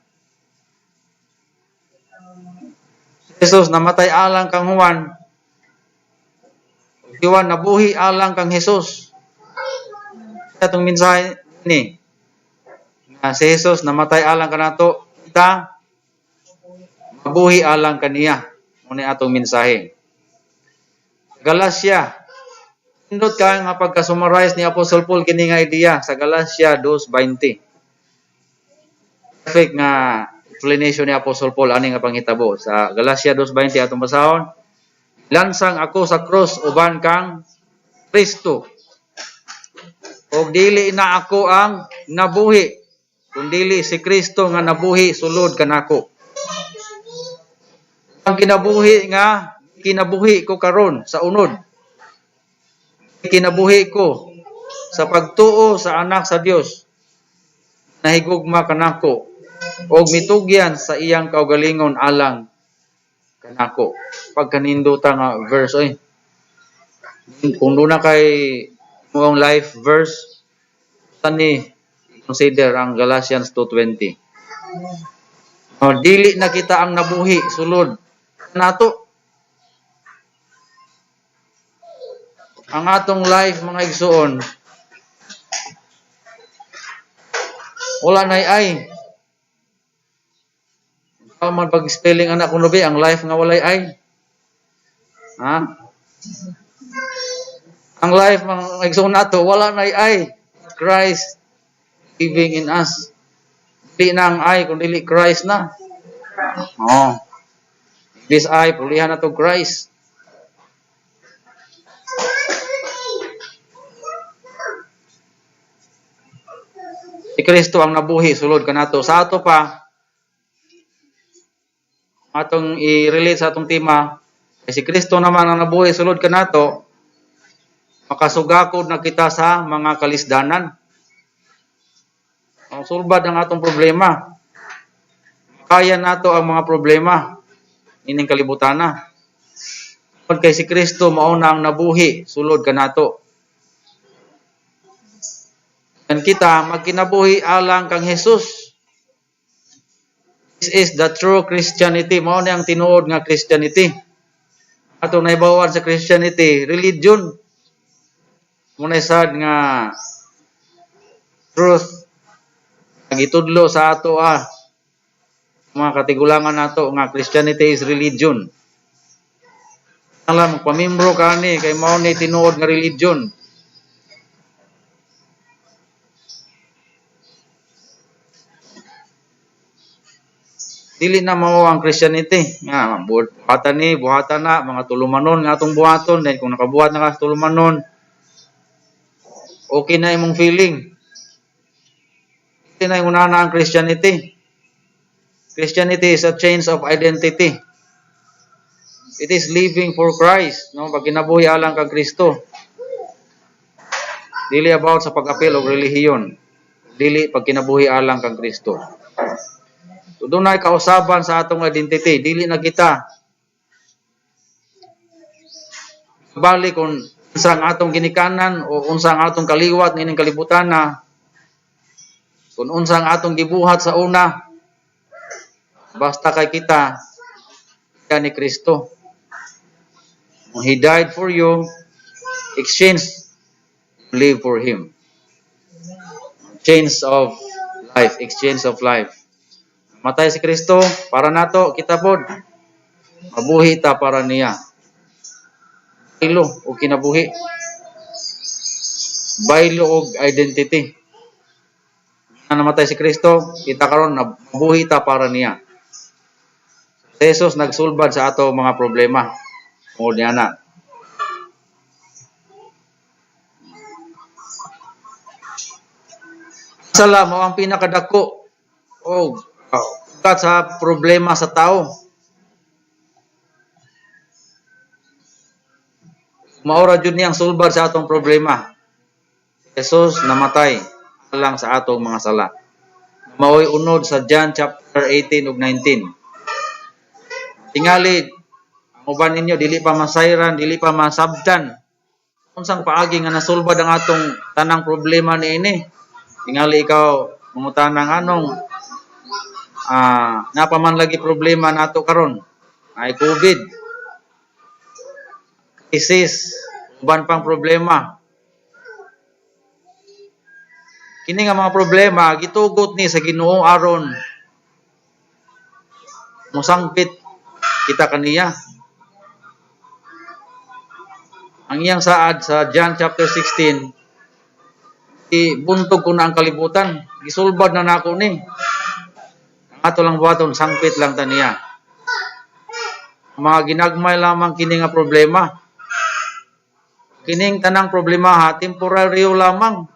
si Jesus namatay alang kang Juan, si Juan nabuhi alang kang Jesus. Atong mensahe ni nga si Jesus namatay alang kanato, kita mabuhi alang kaniya. Mao ni atong mensahe. Galacia. Nindot ka nga pagka-summarize ni Apostle Paul kini nga idea sa Galacia 2:20. Perfect nga explanation ni Apostle Paul ani nga panghitabo sa Galacia 2:20, atong basahon. "Lansang ako sa krus uban kang Kristo. Og dili na ako ang nabuhi, kundili si Kristo nga nabuhi sulod kanako. Ang kinabuhi nga kinabuhi ko karon sa unod, kinabuhi ko sa pagtuo sa Anak sa Dios nahigugma kanako og mitugyan sa iyang kaugalingon alang kanako." Pagkanindota nga verse oy. Kung duna kay moong life verse, Ni consider ang Galatians 2:20. Oh, dili na kita ang nabuhi sulod nato. Ang atong life, mga igsuon, wala nay ay. Ikaw man pag spelling anak kuno be ang life nga walay ay. Ha? Ang life, mga igsuon, nato wala nay ay. Christ living in us. Dili na ang I kung dili Christ na. Oh. This I, pulihan na to Christ. Si Kristo ang nabuhi sulod kanato. Sa ato pa atong i-relate sa atong tema, kay si Kristo naman ang nabuhi sulod kanato, makasugakod na kita sa mga kalisdanan. Ang sulbad ang atong problema. Kaya nato ang mga problema ining kalibutan na. Kay si Kristo mao na ang nabuhi sulod kanato. Kan kita magkinabuhi alang kang Jesus. This is the true Christianity. Mao ni ang tinuod nga Christianity. Atong nahibaw-an sa Christianity, religion. Muna sad nga truth gitudlo sa ato mga katigulangan nato nga Christianity is religion. Alam, magpamimbro ka ni kay mao ni tinuod nga religion. Dili na mao ang Christianity nga buhatan ni buhatan na mga tulumanon nga atong buhaton, then kung nakabuhat na ka sa tulumanon, okay na imong feeling. Dili na yung na ang Christianity. Christianity is a change of identity. It is living for Christ, no? Pag kinabuhi alang kang Kristo, dili about sa pag-apil og relihiyon, dili pag kinabuhi alang kang Kristo. So, dunay kausaban sa atong identity. Dili na kita bali kung unsa ang atong ginikanan o unsa ang atong kaliwat niining kalibutan na, kung unsa ang atong gibuhat sa una, basta kay kita ni Kristo. Kung He died for you, exchange, live for Him. Change of life, exchange of life. Matay si Kristo para nato, kita pod mabuhi ta para niya. Baylo og kinabuhi. Baylo og identity. Na namatay si Kristo, kita karon mabuhi ta para niya. Si Jesus nagsulbad sa ato mga problema. Tungod niya na. Sala mao ang pinakadako og ugat sa problema sa tao. Maura jud niyang sulbad sa atong problema. Jesus namatay alang sa atong mga sala. Maoy unod sa John chapter 18 ug 19. Tingali ang uban ninyo dili pa masayran, dili pa masabtan. Unsang paagi nga nasulbad ang atong tanang problema niini? Tingali ikaw mangutana anong napa man lagi problema nato karon? Ay COVID, crisis, uban pang problema. Kini nga mga problema gitugot ni sa Ginoo aron mosangpit kita kaniya. Ang iyang saad sa John chapter 16, ibuntog ko na ang kalibutan, gisulbad na nako ni. Ang ato lang buhaton, sangpit lang ta niya. Mga ginagmay lamang kini nga problema. Kining tanang problema ha, temporaryo lamang.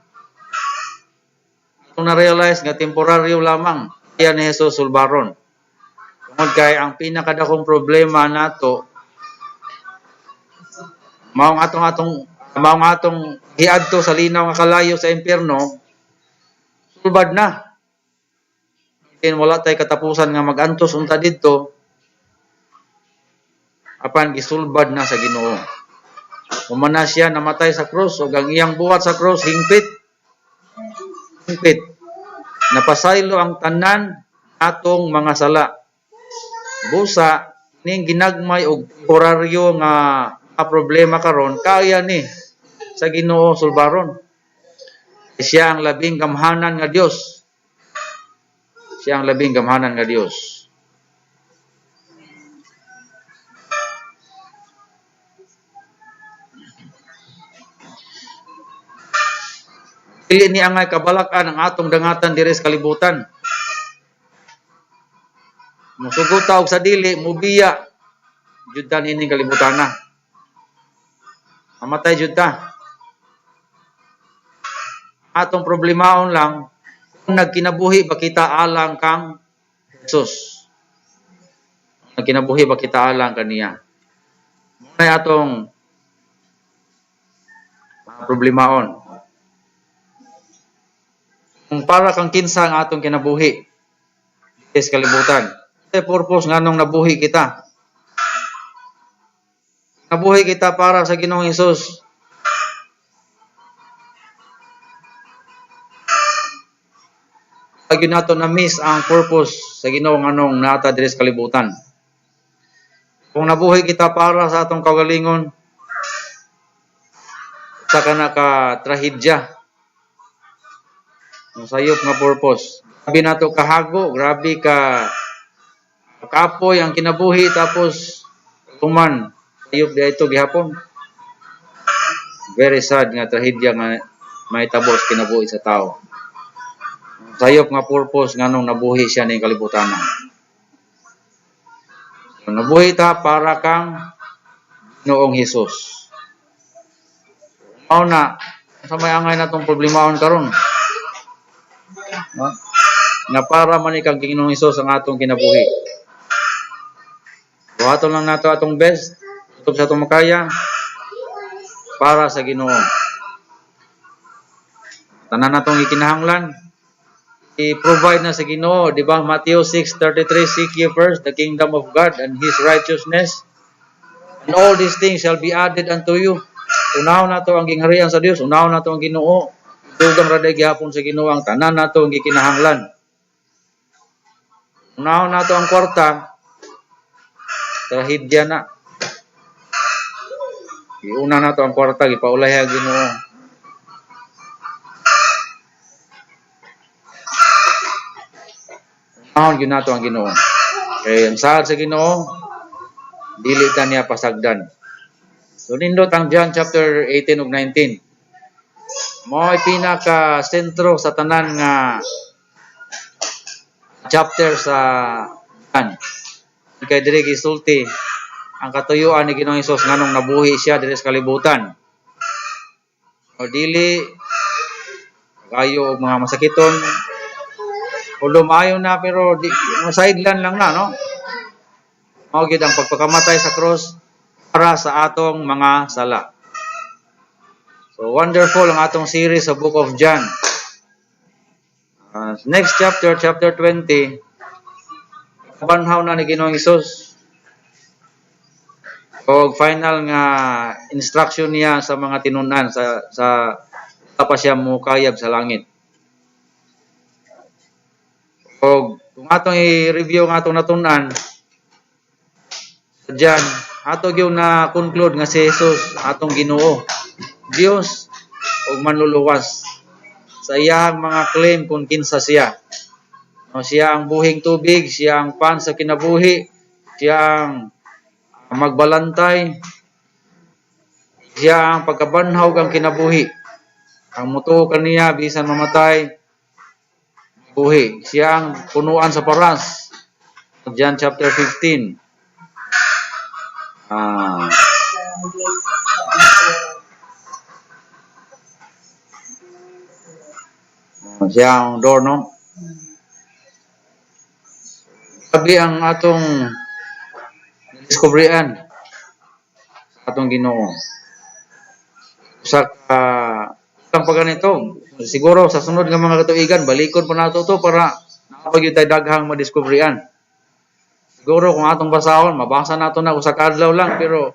Kung na-realize nga temporaryo lamang, kaya ni Jesus sulbaron. Tungod kay ang pinakadakong problema nato maong atong giadto sa linaw nga kalayo sa impyerno, sulbad na. Kin wala tay katapusan nga magantos unta didto, apan gisulbad na sa Ginoo. Humana siya namatay sa krus ug ang iyang buhat sa krus hingpit. Hingpit. Napasaylo ang tanan atong mga sala. Busa ning ginagmay og temporaryo nga mga problema karon, kaya ni sa Ginoo sulbaron. Siya ang labing gamhanan nga Dios. Siya ang labing gamhanan nga Dios. Dili ni angay kabalak-an ang atong dangatan diri sa kalibutan. Musugot ta og sa dili, mubiya jud ta niining kalibutan na. Mamatay jud ta. Atong problemaon lang kung nagkinabuhi ba kita alang kang Jesus. Nagkinabuhi ba kita alang kaniya? Mao atong problemaon. Kung para kang kinsa ang atong kinabuhi sa kalibutan. Sa purpose nganong nabuhi kita. Nabuhi kita para sa Ginoong Hesus. Pag nato na miss ang purpose sa Ginoo nganong nata diri sa kalibutan. Kung nabuhi kita para sa atong kaugalingon, sa kana ka trahedya. Ang sayop nga purpose. Grabe nato kahago, grabe ka kapoy ang kinabuhi, tapos human sayop di ito gihapon. Very sad nga trahedya nga mahitabo sa kinabuhi sa tao. Sayop nga purpose nganong nabuhi siya ning kalibutan. So, nabuhi ta para kang Ginoong Hesus. Mao na sa may angay natong problemaon karon. No? Nga para man ni kang Ginoong Hesus ang atong kinabuhi. Buhaton lang nato atong best, tutob sa atong makaya para sa Ginoo. Tanan natong gikinahanglan i-provide na sa Ginoo, di ba? Matthew 6:33, "Seek ye first the kingdom of God and His righteousness, and all these things shall be added unto you." Unahon nato ang gingharian sa Dios, unahon nato ang Ginoo. Dugang ra gihapon sa Ginoo ang tanan nato ang gikinahanglan. Unahon nato ang kwarta, trahedya na. Iuna nato ang kwarta, gipaulay ang Ginoo. Unahon gyud nato ang Ginoo. Kay ang saad sa Ginoo, dili ta niya pasagdan. So nindot ang John chapter 18 ug 19. Mao'y pinaka sentro sa tanan nga chapter sa John. Kay diri gisulti ang katuyuan ni Ginoong Hesus nganong nabuhi siya diri sa kalibutan. O dili kayo og mga masakiton, although maayo na, pero di, sideline lang na, no? Mao gyud ang pagpakamatay sa cross para sa atong mga sala. So wonderful ang atong series sa Book of John. Next chapter, chapter 20, banhaw na ni Ginoong Hesus. Og final nga instruction niya sa mga tinun-an sa pa siya mokayab sa langit. Og kung atong i-review ang atong natun-an sa John, ato gyud na conclude nga si Jesus atong Ginoo, Dios ug manluluwas sa iyang mga claim kung kinsa siya. No, siya ang buhing tubig, siya ang pan sa kinabuhi, siya ang magbalantay, siya ang pagkabanhaw ang kinabuhi. Ang mutuo kaniya bisan mamatay, buhi. Siya ang punuan sa paras. John chapter 15. Siya ang door, no? Sabi ang atong discoveryan sa atong Ginoo. Sa ang pagganito, siguro sa sunod nga mga katuigan, balikon pa nato to para napag tayo daghang madiscoveryan. Siguro kung atong basahon, mabasa nato na usa ka adlaw lang, pero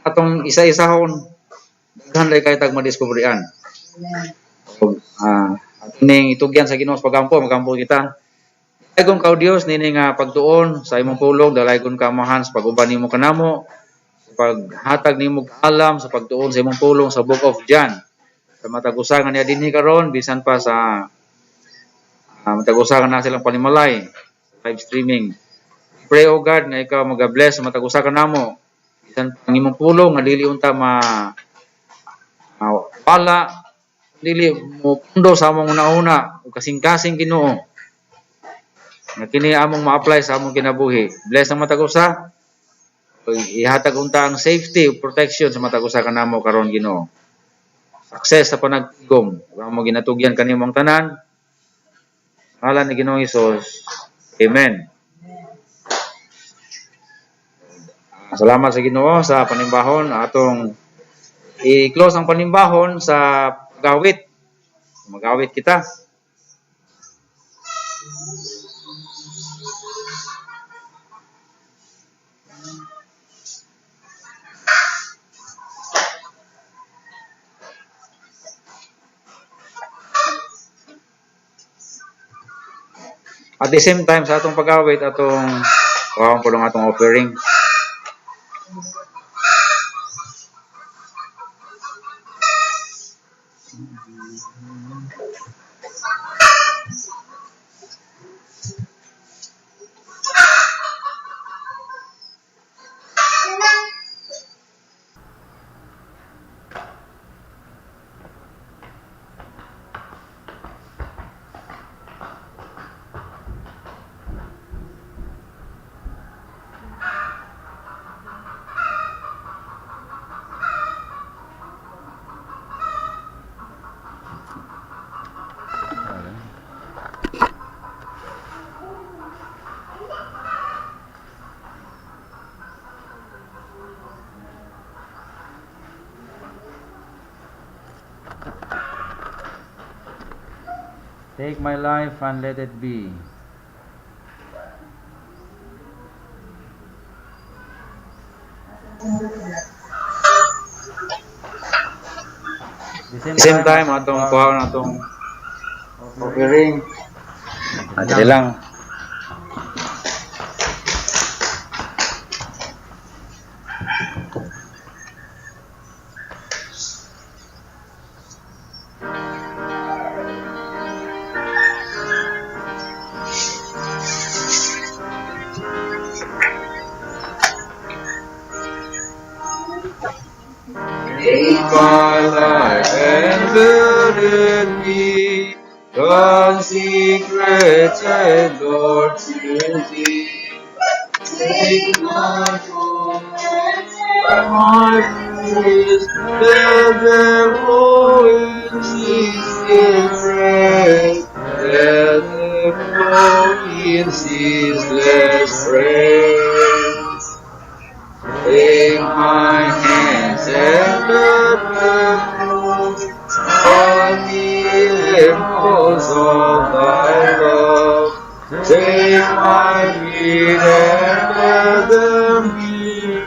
atong isa-isahon, Daghan lay kay tag madiskubrian. Ug ning itugyan sa Ginoo sa pagampo, magampo kita. Dalaygon ka, O Dios, nini nga pagtuon sa imong pulong, dalaygon ka, Amahan, sa pag-uban nimo kanamo, sa paghatag nimo kaalam sa pagtuon sa imong pulong sa Book of John. Sa matag usa nga niya dinhi karon bisan pa sa matag usa nga na silang panimalay live streaming. Pray, O God, nga ikaw maga-bless sa matag usa kanamo. Bisan ang imong pulong nga dili unta ma wala, dili mo pundo sa among una-una ug kasing-kasing, Ginoo, nga kini among ma-apply sa among kinabuhi. Bless ang matag usa. Ug ihatag unta ang safety ug protection sa matag usa kanamo karon, Ginoo. Success sa panagtigom. Ug among ginatugyan kanimo ang tanan. Ngalan ni Ginoong Hesus. Amen. Salamat sa Ginoo sa panimbahon. Atong i-close ang panimbahon sa pagawit. Magawit kita. At the same time, sa atong pagawit, atong kuhaon po lang atong offering. Take my life and let it be. The Same time, atong kuhaon atong offering. Dili lang. Take my life and let it be consecrated, Lord, to thee. Take my soul, my praise, let them flow in ceaseless praise. Let them flow in ceaseless praise. Take my hands and let them move on the impulse of thy love. Take my feet and let them be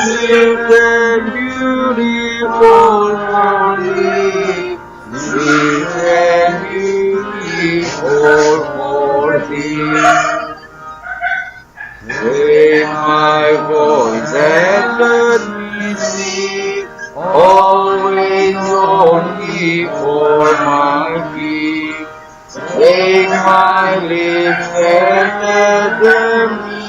swift and beautiful for thee. Sweet and beautiful for thee. Take my voice and let me sing always only for my King. Take my lips and let them be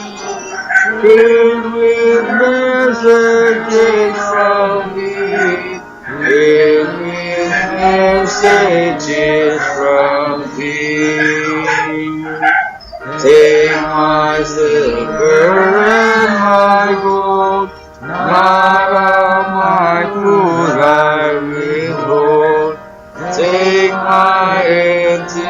filled with messages from thee. Filled with messages from thee. Take my silver and my gold, not of my food I withhold. Take my empty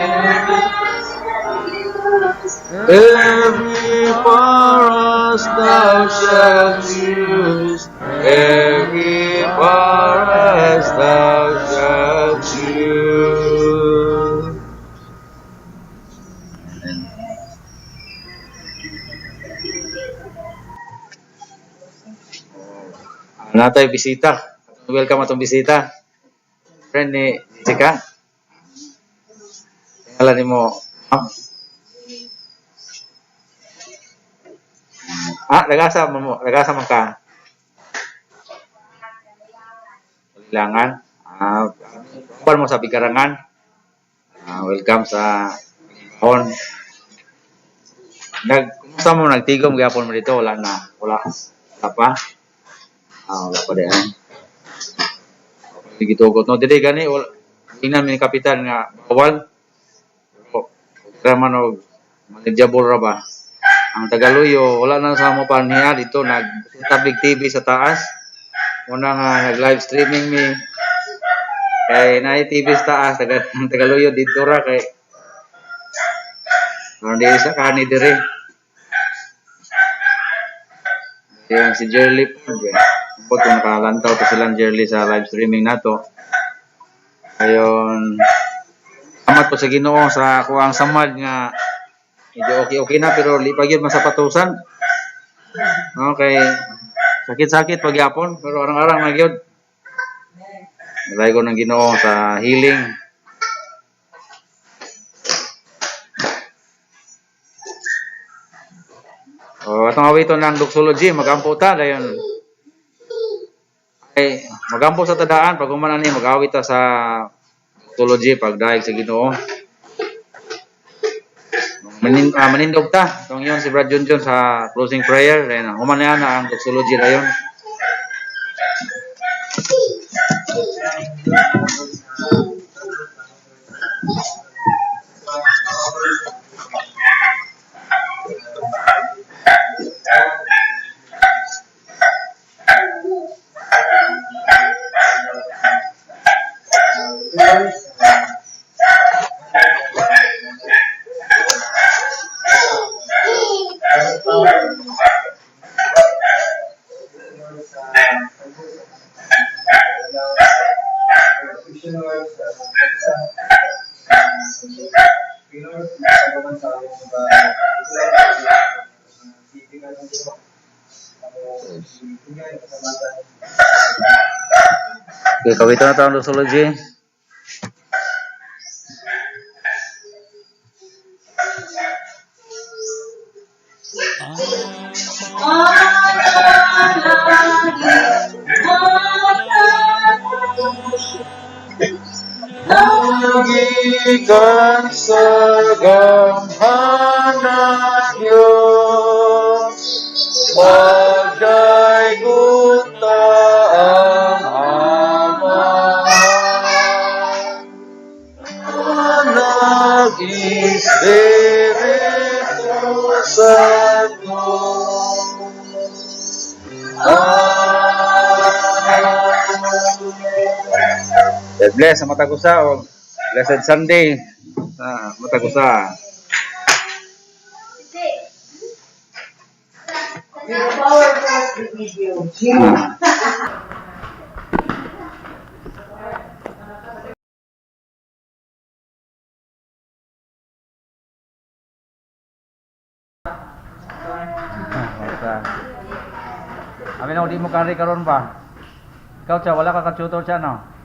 every for us thou shalt use, every for us thou shalt use. Amen. Natay bisita. Welcome atong bisita. Friend ni Jessica. Ngalan nimo, ma'am? Ah, nagasa mo, nagasa man ka. Kailangan. Ah, kuan mo sa Bigarangan. Ah, welcome sa on. Nag kumusta mo, nagtigom gyapon mo dito? Wala na. Wala. Wala pa. Ah, wala pa din. Gitugot no dili gani, wala tingnan mi ni kapitan nga bawal. Pero ra man og manageable ra ba. Ang Tagaluyo wala na sa mo panhiya dito, nag public TV sa taas. Una nga nag live streaming mi kay naay TV sa taas, taga Tagaluyo dito ra kay aron dili sa kani dire. Yan si Jerly po. Kung nakalantaw to silang Jerly sa live streaming nato. Ayon. Salamat po sa Ginoo sa kuang samad nga medyo okay-okay na, pero di pa gyud masapatusan. Okay. Sakit-sakit pagyapon pero arang-arang na gyud. Nalay ko ng Ginoo sa healing. O, atong awiton ng doxology, magampo ta dayon. Ay, magampo sa tadaan pag human ani mag-awit ta sa doxology pagdaig sa Ginoo. Manindog ta. Tong yon si Brad Junjun sa closing prayer. Ayun, human na ang doxology dayon. Okay, kawitan na ta ang doxology. Gikan sa gamhanan Diyos, pagdaygon ta ang Ama. Anak, Espiritu Santo. Amen. God bless sa matag usa og blessed Sunday sa matag usa. Ah, basta. Amin ako di mo kari karon ba? Ikaw cha, wala ka ka-tutor cha, no?